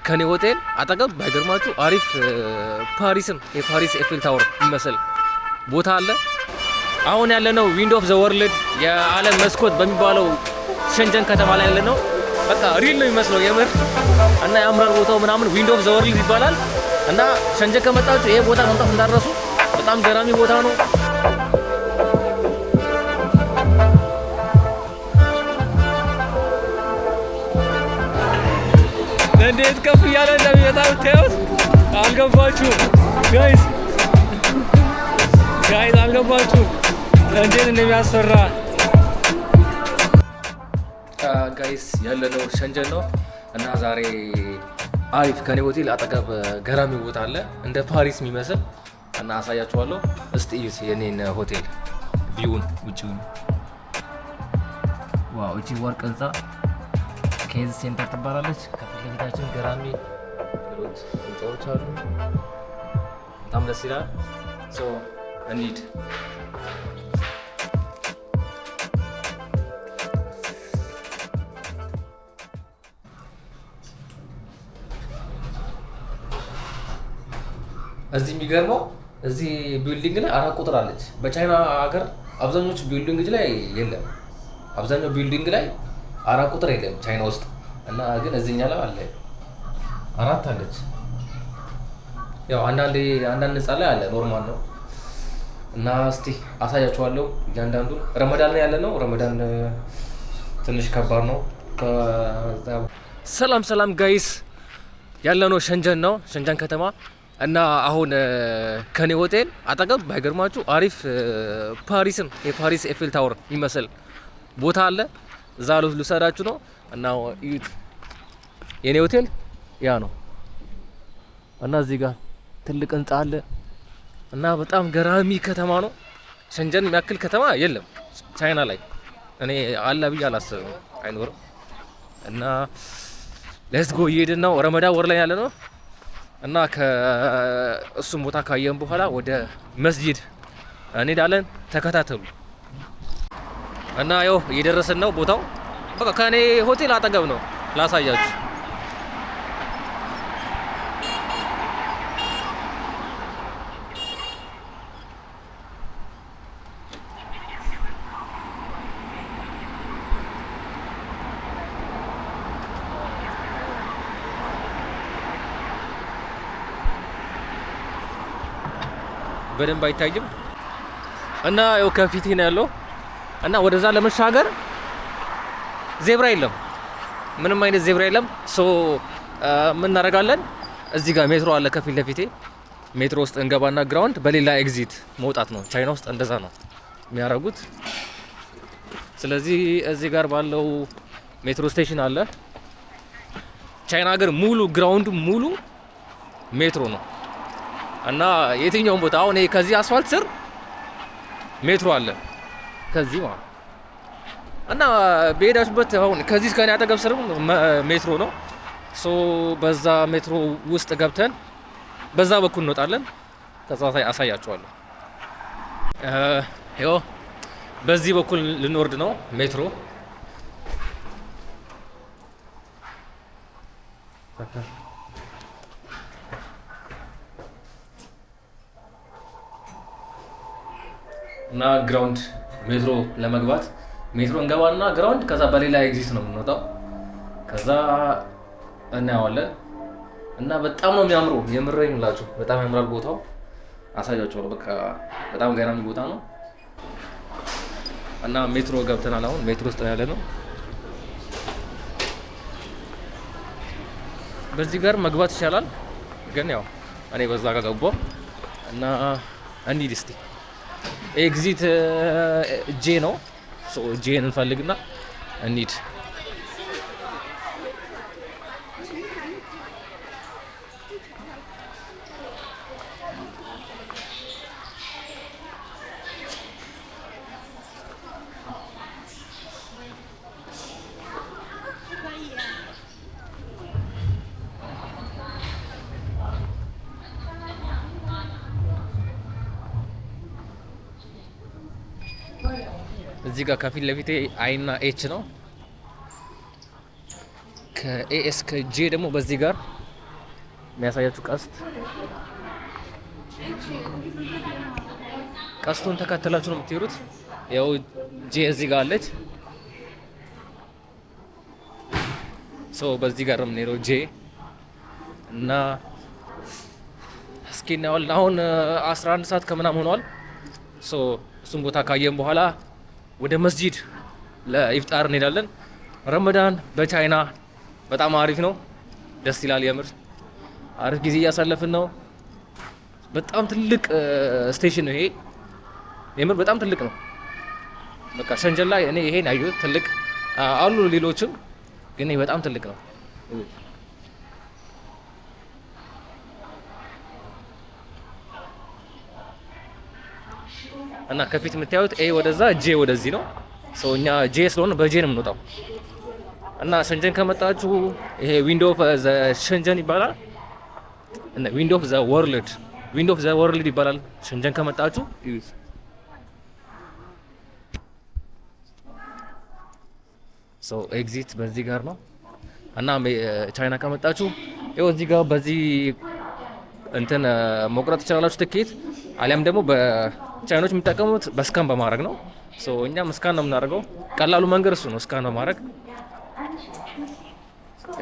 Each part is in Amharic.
ከኔ ሆቴል አጠገብ ባይገርማችሁ አሪፍ ፓሪስን የፓሪስ Eiffel Tower የሚመስል ቦታ አለ። አሁን ያለነው Window of the World የዓለም መስኮት በሚባለው ሸንጀን ከተማ ላይ ያለነው። በቃ real ነው የሚመስለው የምር እና ያምራል ቦታው ምናምን። Window of the World ይባላል እና ሸንጀን ከመጣችሁ ይሄ ቦታ መምጣት እንዳትረሱ። በጣም ገራሚ ቦታ ነው። እንዴት ከፍ እያለ እንደሚመጣ ብታዩት። አልገባችሁም guys? Guys፣ አልገባችሁም እንዴት እንደሚያስፈራ? Guys፣ ያለነው ሸንጀን ነው እና ዛሬ አሪፍ ከኔ ሆቴል አጠገብ ገራሚ ቦታ አለ እንደ ፓሪስ የሚመስል እና አሳያችኋለሁ። እስቲ እዩት የኔን ሆቴል view ን ውጭውን። Wow፣ እቺ ወርቅ ህንፃ ኬዝ Center ትባላለች። ከፊት ለፊታችን ገራሚ ሌሎች ህንፃዎች አሉ። በጣም ደስ ይላል። So እንሂድ። እዚህ የሚገርመው እዚህ building ላይ 4 ቁጥር አለች። በቻይና ሀገር አብዛኞቹ building ላይ የለም። አብዛኛው building ላይ 4 ቁጥር የለም ቻይና ውስጥ እና ግን እዚህኛ ላይ አለ፣ 4 አለች። ያው አንዳንድ አንዳንድ ህንፃ ላይ አለ፣ normal ነው። እና እስቲ አሳያችኋለሁ እያንዳንዱ። ረመዳን ላይ ያለ ነው። ረመዳን ትንሽ ከባድ ነው። ሰላም ሰላም guys፣ ያለነው ሸንጀን ነው፣ ሸንጀን ከተማ እና አሁን ከኔ ሆቴል አጠገብ ባይገርማችሁ አሪፍ ፓሪስን የፓሪስ Eiffel Tower የሚመስል ቦታ አለ። እዛ ልውሰዳችሁ ነው እና እዩት። የኔ ሆቴል ያ ነው እና እዚህ ጋር ትልቅ ህንፃ አለ እና በጣም ገራሚ ከተማ ነው። ሸንጀን የሚያክል ከተማ የለም ቻይና ላይ፣ እኔ አለ ብዬ አላስብም፣ አይኖርም። እና let's go፣ እየሄድን ነው። ረመዳን ወር ላይ ያለ ነው እና ከእሱም ቦታ ካየን በኋላ ወደ መስጂድ እንሄዳለን። ተከታተሉ። እና ያው እየደረስን ነው። ቦታው በቃ ከኔ ሆቴል አጠገብ ነው። ላሳያችሁ። በደንብ አይታይም እና ያው ከፊቴ ነው ያለው እና ወደዛ ለመሻገር zebra የለም፣ ምንም አይነት zebra የለም። So ምን እናደርጋለን? እዚህ ጋር ሜትሮ አለ ከፊት ለፊቴ። ሜትሮ ውስጥ እንገባና ground በሌላ exit መውጣት ነው። ቻይና ውስጥ እንደዛ ነው የሚያደርጉት። ስለዚህ እዚህ ጋር ባለው metro station አለ። ቻይና ሀገር ሙሉ ground ኡ ሙሉ ሜትሮ ነው እና የትኛውም ቦታ አሁን ይሄ ከዚህ አስፋልት ስር ሜትሮ አለ ከዚህ ማለት እና በሄዳችሁበት አሁን ከዚህ ከኔ አጠገብ ስርም ሜትሮ ነው። So በዛ ሜትሮ ውስጥ ገብተን በዛ በኩል እንወጣለን። ከዛ አሳያችኋለሁ። ይኸው በዚህ በኩል ልንወርድ ነው ሜትሮ። እና ground ሜትሮ ለመግባት ሜትሮ እንገባና ground ከዛ በሌላ exit ነው የምንወጣው። ከዛ እናየዋለን እና በጣም ነው የሚያምረው። የምሬን እላችሁ በጣም ያምራል ቦታው። አሳያችኋለሁ። በቃ በጣም ገራሚ ቦታ ነው እና ሜትሮ ገብተናል። አሁን ሜትሮ ውስጥ ያለ ነው። በዚህ ጋር መግባት ይቻላል፣ ግን ያው እኔ በዛ ጋር ገባሁ እና እንሂድ እስቲ። Exit J ነው። So J ን እንፈልግና እንሂድ። እዚህ ጋር ከፊት ለፊቴ I ና H ነው። ከ A እስከ J ደግሞ በዚህ ጋር የሚያሳያችሁ ቀስት፣ ቀስቱን ተከትላችሁ ነው የምትሄዱት። ያው J እዚህ ጋር አለች። So በዚህ ጋር ነው የምንሄደው J። እና እስኪ እናየዋለን። አሁን 11 ሰዓት ከምናምን ሆኗል። So እሱን ቦታ ካየን በኋላ ወደ መስጂድ ለኢፍጣር እንሄዳለን። ረመዳን በቻይና በጣም አሪፍ ነው፣ ደስ ይላል። የምር አሪፍ ጊዜ እያሳለፍን ነው። በጣም ትልቅ station ነው ይሄ፣ የምር በጣም ትልቅ ነው። በቃ ሸንጀን ላይ እኔ ይሄን አየሁት። ትልቅ አሉ ሌሎችም፣ ግን ይሄ በጣም ትልቅ ነው። እና ከፊት የምታዩት A ወደዛ፣ J ወደዚህ ነው። So እኛ J ስለሆነ በ J ነው የምንወጣው። እና ሸንጀን ከመጣችሁ ይሄ window of the ሸንጀን ይባላል። እና window of the world፣ window of the world ይባላል። ሸንጀን ከመጣችሁ እዩት። So exit በዚህ ጋር ነው። እና ቻይና ከመጣችሁ ይኸው እዚህ ጋር በዚህ እንትን መቁረጥ ትችላላችሁ ትኬት፣ አሊያም ደግሞ በቻይኖች የሚጠቀሙት በ scan በማድረግ ነው። So እኛም scan ነው የምናደርገው። ቀላሉ መንገድ እሱ ነው፣ scan በማድረግ።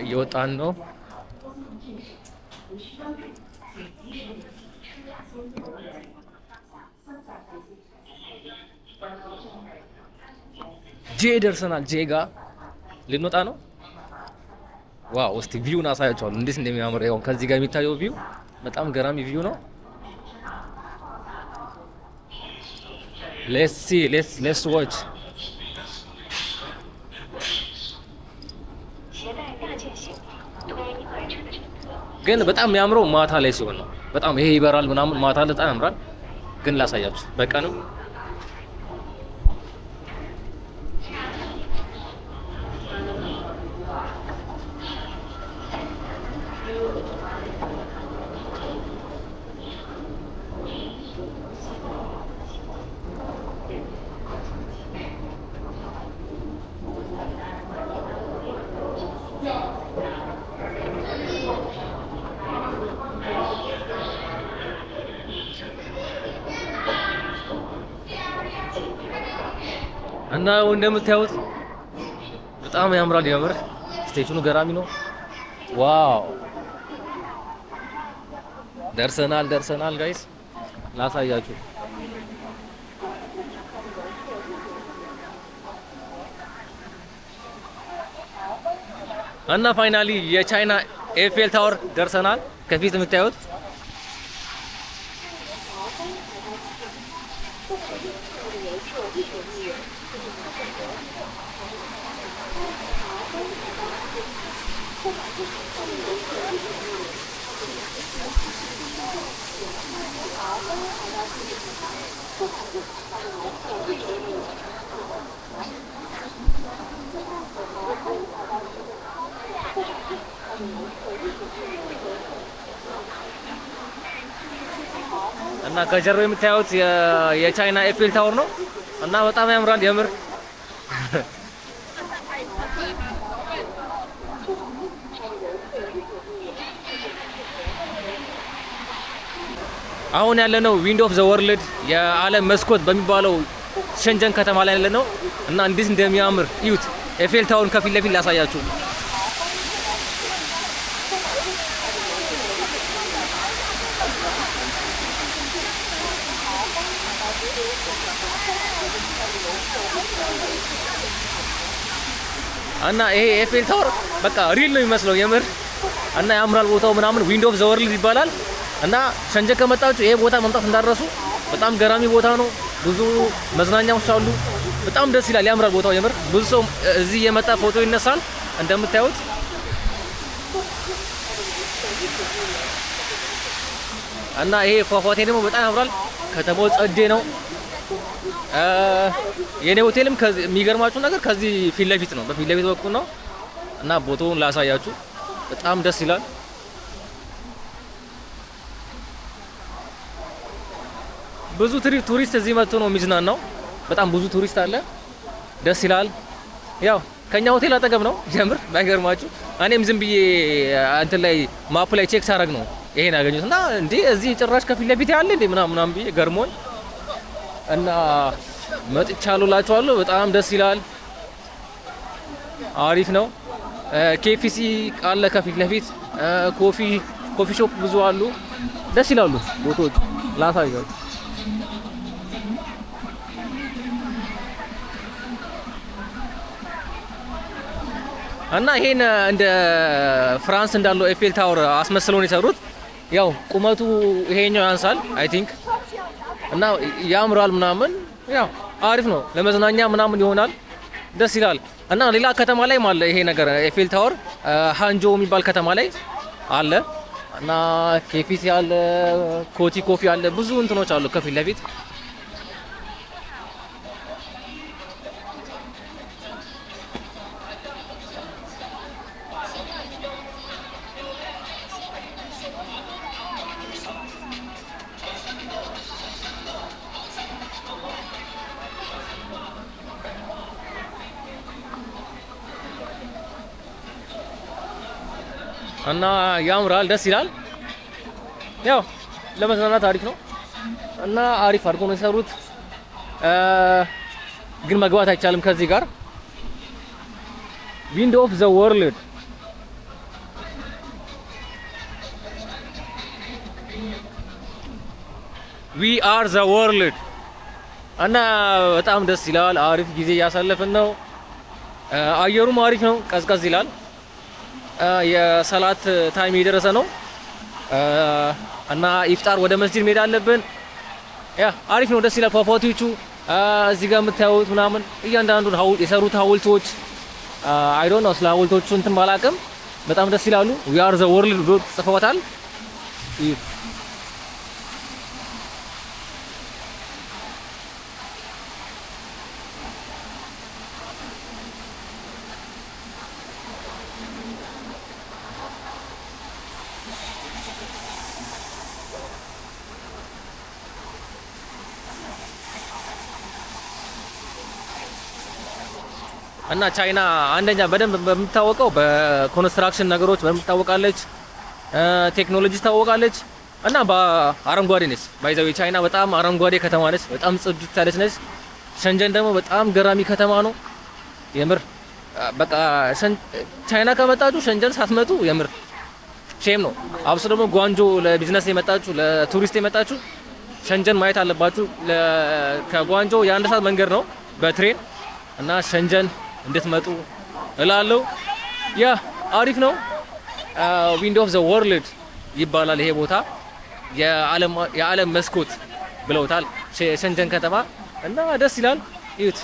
እየወጣን ነው። J ደርሰናል። J ጋ ልንወጣ ነው። Wow! እስቲ view ን አሳያችኋለሁ እንዴት እንደሚያምር። ያው ከዚህ ጋር የሚታየው view በጣም ገራሚ view ነው። Let's see, let's watch። 携带大件行李推婴儿车的乘客 ግን በጣም የሚያምረው ማታ ላይ ሲሆን ነው። በጣም ይሄ ይበራል ምናምን፣ ማታ ላይ በጣም ያምራል። ግን ላሳያችሁ በቀንም። እና እንደምታዩት በጣም ያምራል። የምር station ኑ ገራሚ ነው። Wow፣ ደርሰናል፣ ደርሰናል guys፣ ላሳያችሁ። እና finally የቻይና Eiffel Tower ደርሰናል። ከፊት የምታዩት። እና ከጀርባ የምታዩት የቻይና Eiffel Tower ነው እና በጣም ያምራል የምር። አሁን ያለነው window of the world፣ የዓለም መስኮት በሚባለው ሸንጀን ከተማ ላይ ያለነው እና እንዴት እንደሚያምር እዩት። Eiffel Tower ን ከፊት ለፊት ላሳያችሁ። እና ይሄ Eiffel Tower በቃ real ነው የሚመስለው የምር። እና ያምራል ቦታው ምናምን፣ window of the world ይባላል። እና ሸንጀን ከመጣችሁ ይሄ ቦታ መምጣት እንዳትረሱ። በጣም ገራሚ ቦታ ነው። ብዙ መዝናኛዎች አሉ። በጣም ደስ ይላል፣ ያምራል ቦታው የምር። ብዙ ሰው እዚህ እየመጣ ፎቶ ይነሳል እንደምታዩት። እና ይሄ ፏፏቴ ደግሞ በጣም ያምራል። ከተማው ጸዴ ነው። የኔ ሆቴልም የሚገርማችሁ ነገር ከዚህ ፊት ለፊት ነው፣ በፊት ለፊት በኩል ነው። እና ቦታውን ላሳያችሁ፣ በጣም ደስ ይላል። ብዙ ቱሪስት እዚህ መጥቶ ነው የሚዝናናው። በጣም ብዙ ቱሪስት አለ፣ ደስ ይላል። ያው ከኛ ሆቴል አጠገብ ነው። ጀምር ባይገርማችሁ እኔም ዝም ብዬ እንትን ላይ map ላይ check ሳደርግ ነው ይሄን ያገኙት እና እንዴ እዚህ ጭራሽ ከፊት ለፊት ያለ እንዴ ምናምን ምናምን ብዬ ገርሞኝ እና መጥቻለሁ እላችኋለሁ። በጣም ደስ ይላል። አሪፍ ነው። KFC አለ ከፊት ለፊት፣ coffee shop ብዙ አሉ። ደስ ይላሉ ቦታዎች ላሳያችሁ። እና ይሄን እንደ ፍራንስ እንዳለው Eiffel Tower አስመስለው ነው የሰሩት። ያው ቁመቱ ይሄኛው ያንሳል I think እና ያምራል ምናምን፣ ያው አሪፍ ነው ለመዝናኛ ምናምን ይሆናል። ደስ ይላል። እና ሌላ ከተማ ላይ አለ ይሄ ነገር፣ Eiffel Tower ሃንጆ የሚባል ከተማ ላይ አለ። እና KFC አለ፣ ኮቲ coffee አለ፣ ብዙ እንትኖች አሉ ከፊት ለፊት። እና ያምራል፣ ደስ ይላል። ያው ለመዝናናት አሪፍ ነው እና አሪፍ አድርጎ ነው የሰሩት። ግን መግባት አይቻልም ከዚህ ጋር። Window of the world፣ we are the world። እና በጣም ደስ ይላል። አሪፍ ጊዜ እያሳለፍን ነው። አየሩም አሪፍ ነው፣ ቀዝቀዝ ይላል። የሰላት time የደረሰ ነው እና ኢፍጣር ወደ መስጂድ መሄድ አለብን። Yeah፣ አሪፍ ነው፣ ደስ ይላል። ፏፏቴዎቹ እዚህ ጋር የምታዩት ምናምን እያንዳንዱን የሰሩት ሐውልቶች፣ I don't know ስለ ሐውልቶቹ እንትን ባላቅም በጣም ደስ ይላሉ። We are the world ብሎ ጽፈውታል። እዩት። እና ቻይና አንደኛ በደንብ በምታወቀው በ construction ነገሮች በደንብ ትታወቃለች፣ ቴክኖሎጂ ትታወቃለች እና በአረንጓዴ ነች። By the way ቻይና በጣም አረንጓዴ ከተማ ነች። በጣም ጽድት ያለች ነች። ሸንጀን ደግሞ በጣም ገራሚ ከተማ ነው። የምር በቃ ቻይና ከመጣችሁ ሸንጀን ሳትመጡ የምር shame ነው። አብሶ ደግሞ ጓንጆ ለቢዝነስ የመጣችሁ፣ ለቱሪስት የመጣችሁ ሸንጀን ማየት አለባችሁ። ከጓንጆ የ1 ሰዓት መንገድ ነው በ train እና ሸንጀን እንድትመጡ እላለሁ። Yeah፣ አሪፍ ነው። Window of the world ይባላል ይሄ ቦታ፣ የዓለም መስኮት ብለውታል ሸንጀን ከተማ እና ደስ ይላል። እዩት።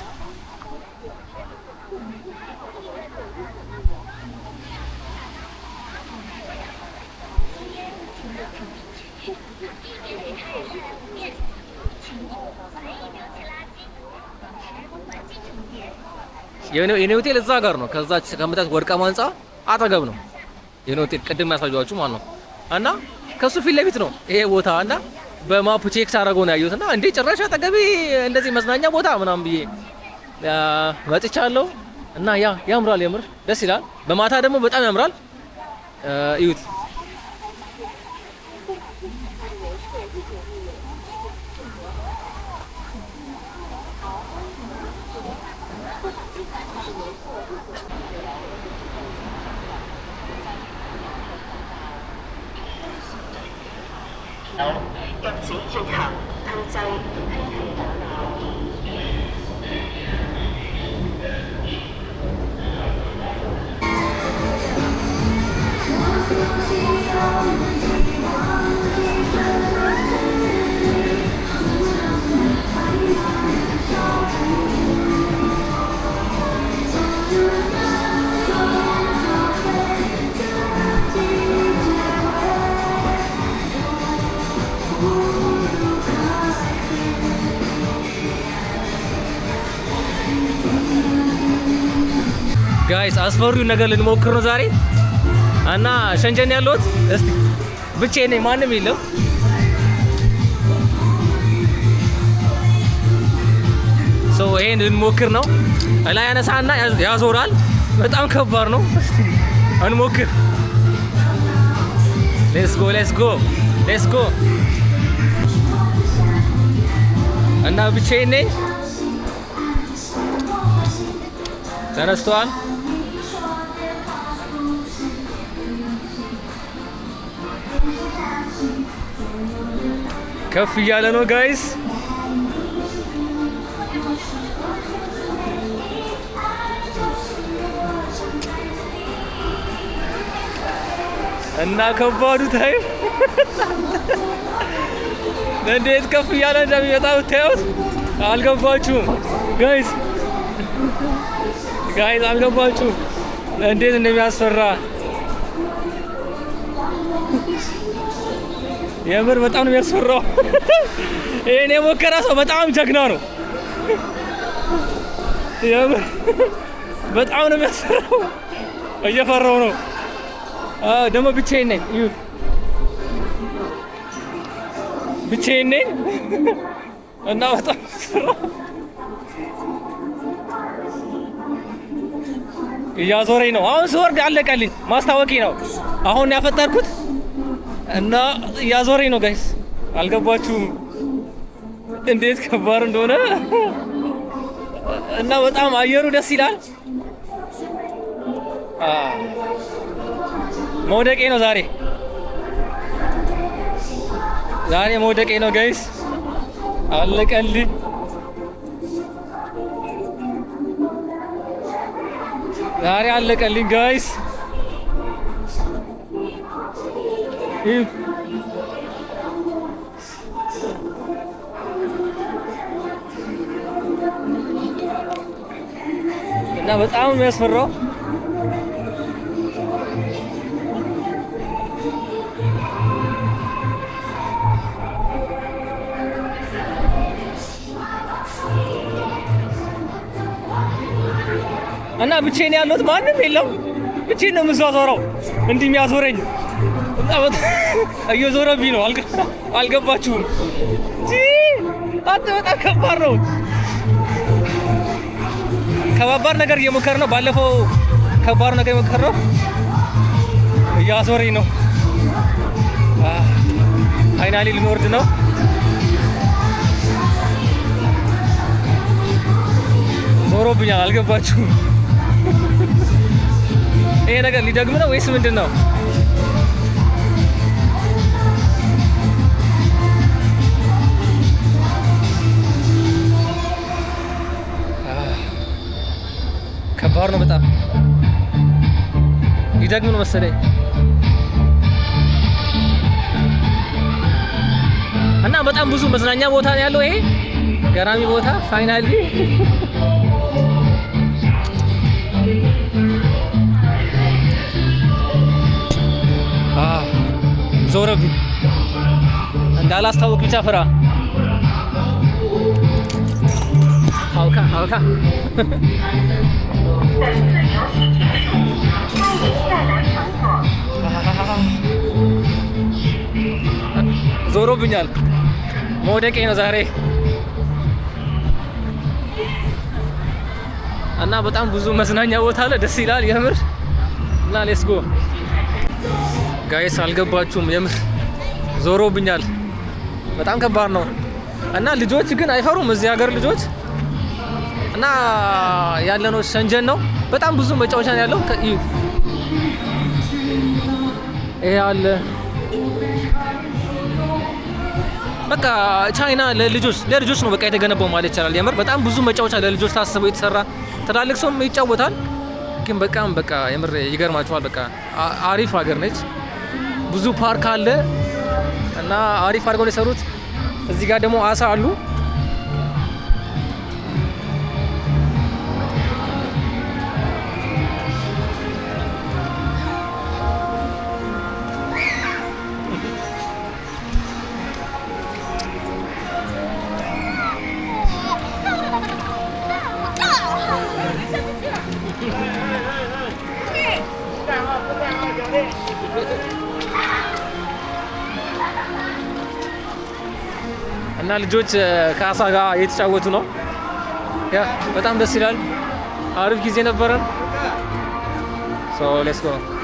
የኔ ሆቴል እዛ ጋር ነው። ከዛች ከምታት ወርቃማ ህንጻ አጠገብ ነው የኔ ሆቴል፣ ቅድም ያሳየኋችሁ ማለት ነው። እና ከሱ ፊት ለፊት ነው ይሄ ቦታ እና በ map check ሳደርገው ነው ያየሁት እና እንዴ ጭራሽ አጠገቤ እንደዚህ መዝናኛ ቦታ ምናምን ብዬ መጥቻለሁ። እና yeah፣ ያምራል፣ የምር ደስ ይላል። በማታ ደግሞ በጣም ያምራል። እዩት። 禁止越行，推掣輕輕打鬧。 Guys፣ አስፈሪው ነገር ልንሞክር ነው ዛሬ እና ሸንጀን ያለሁት እስቲ ብቻዬን ነኝ፣ ማንም የለም። So ይሄን ልንሞክር ነው። ላይ ያነሳና ያዞራል። በጣም ከባድ ነው። እስቲ እንሞክር። Let's go, let's go, let's go። እና ብቻዬን ነኝ። ተነስተዋል። ከፍ እያለ ነው guys። እና ከባዱ time እንዴት ከፍ እያለ እንደሚመጣ ብታዩት። አልገባችሁም guys? Guys፣ አልገባችሁም እንዴት እንደሚያስፈራ? የምር በጣም ነው የሚያስፈራው። ይሄን የሞከረ ሰው በጣም ጀግና ነው። የምር በጣም ነው የሚያስፈራው። እየፈራው ነው ደግሞ። ብቻዬን ነኝ። እዩት፣ ብቻዬን ነኝ እና በጣም ያስፈራው። እያዞረኝ ነው። አሁን ስወርድ አለቀልኝ። ማስታወቂ ነው አሁን ያፈጠርኩት እና እያዞረኝ ነው guys። አልገባችሁም እንዴት ከባድ እንደሆነ። እና በጣም አየሩ ደስ ይላል። መውደቄ ነው ዛሬ፣ ዛሬ መውደቄ ነው guys። አለቀልኝ። ዛሬ አለቀልኝ guys። ይህ እና በጣም የሚያስፈራው። እና ብቻዬን ያለሁት፣ ማንም የለም። ብቻዬን ነው የምዟዟረው። እንዲህ የሚያዞረኝ እና በጣም እየዞረብኝ ነው። አልገባችሁም? አንተ በጣም ከባድ ነው። ከባባድ ነገር እየሞከር ነው። ባለፈው ከባድ ነገር እየሞከር ነው። እያዞረኝ ነው። Finally ልንወርድ ነው። ዞሮብኛል። አልገባችሁም? ይሄ ነገር ሊደግም ነው ወይስ ምንድን ነው? ከባድ ነው በጣም። ሊደግም ነው መሰለኝ። እና በጣም ብዙ መዝናኛ ቦታ ነው ያለው። ይሄ ገራሚ ቦታ። Finally ዞረብኝ። እንዳላስታውቅ ብቻ ፍራ። 好看，好看。本次游戏结束，欢迎再来乘坐。 ዞሮብኛል። መውደቄ ነው ዛሬ። እና በጣም ብዙ መዝናኛ ቦታ አለ። ደስ ይላል የምር። እና let's go guys። አልገባችሁም? የምር ዞሮብኛል። በጣም ከባድ ነው። እና ልጆች ግን አይፈሩም እዚህ ሀገር ልጆች። እና ያለነው ሸንጀን ነው። በጣም ብዙ መጫወቻ ነው ያለው። እዩት፣ ይሄ አለ። በቃ ቻይና ለልጆች ነው በቃ የተገነባው ማለት ይቻላል። የምር በጣም ብዙ መጫወቻ ለልጆች ታስበው የተሰራ፣ ትላልቅ ሰውም ይጫወታል። ግን በጣም በቃ የምር ይገርማችኋል። በቃ አሪፍ ሀገር ነች። ብዙ ፓርክ አለ እና አሪፍ አድርገው ነው የሰሩት። እዚህ ጋር ደግሞ አሳ አሉ። እና ልጆች ከአሳ ጋር እየተጫወቱ ነው። Yeah፣ በጣም ደስ ይላል። አሪፍ ጊዜ ነበረን። So let's go.